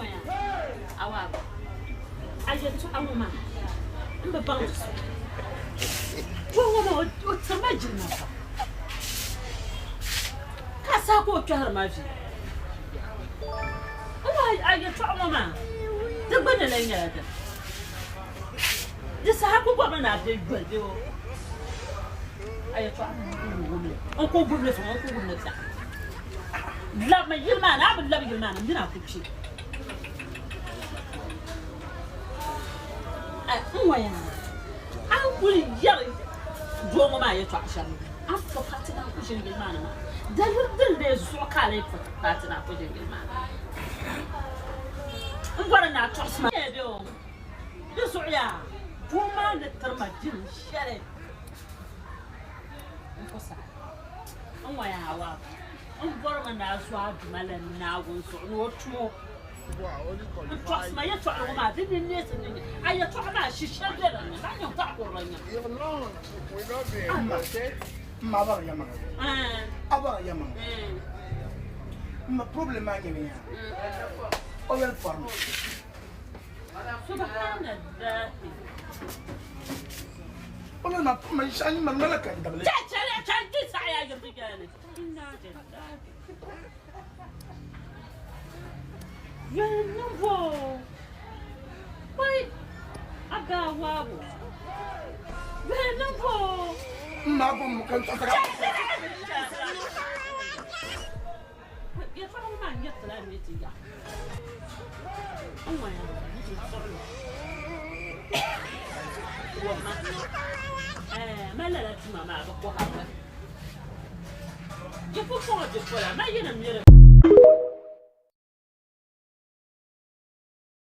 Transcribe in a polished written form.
ŋɔya awaaba a yɛltɔɣa ŋɔ maa m bi baŋ di zuɣu. Doo ŋɔ maa o tiri ma jilima pam ka saha ka o kpɛhiri ma vi. N ŋɔ a yɛltɔɣa ŋɔ maa di gbunni lan nyɛla dini? Di saha ku bɔrimi ni a be yoli bee o a yɛltɔɣa n wum li n ku gbubi li zuŋɔ n ku wum li biɛɣu. Labimi yili maa ni, a bi labi yili maa ni m mini a ku kpi. N ŋɔya a ni kuli yɛri doo ŋɔ maa yɛtɔɣa shɛm, a ni po paati ni a ku ʒini yili maa ni maa, daliri din lee zuɣu ka a lee po paati ni a ku ʒini yili maa ni? M bɔri ni a tɔɣisi ma. Di zuɣu yaa, doo maa ni tiri ma jilima shɛli n ku saɣi. N ŋɔya a wabu, n bɔrimi ni a zo a Duuma la Naawuni zuɣu ni o tum o. N tɔɣisi ma yɛtɔɣili ŋɔ maa, di nini neesim ni nyɛ a yɛtɔɣa maa shi shɛli be din ni, maa nyɛ tɔɣ kurili n-nyɛ ma. M ma a bɔri yɛlimaŋli? A bɔri yɛlimaŋli? M ma problem maa nyɛmi yaa o yɛli pɔrimi. Subhanallahi. O yɛli ma ma shɛli ma ŋmala ka n dabili. Chɛ chɛli chɛ n ti saɣi a yiri gɛli ni. Inna lillahi. Yɛli niŋbu koi a gaa waabu. Yɛli niŋbu. M ma bom ka n tɔɣisira. Yɛtɔɣa ŋɔ maa nyɛriti la ni ti yaɣi. N ŋɔ ya ti suɣili. Wamma. Ɛɛ mali lala tuma maa bi kɔhiri li. Di pumpɔŋɔ di pola ma yi ni miri.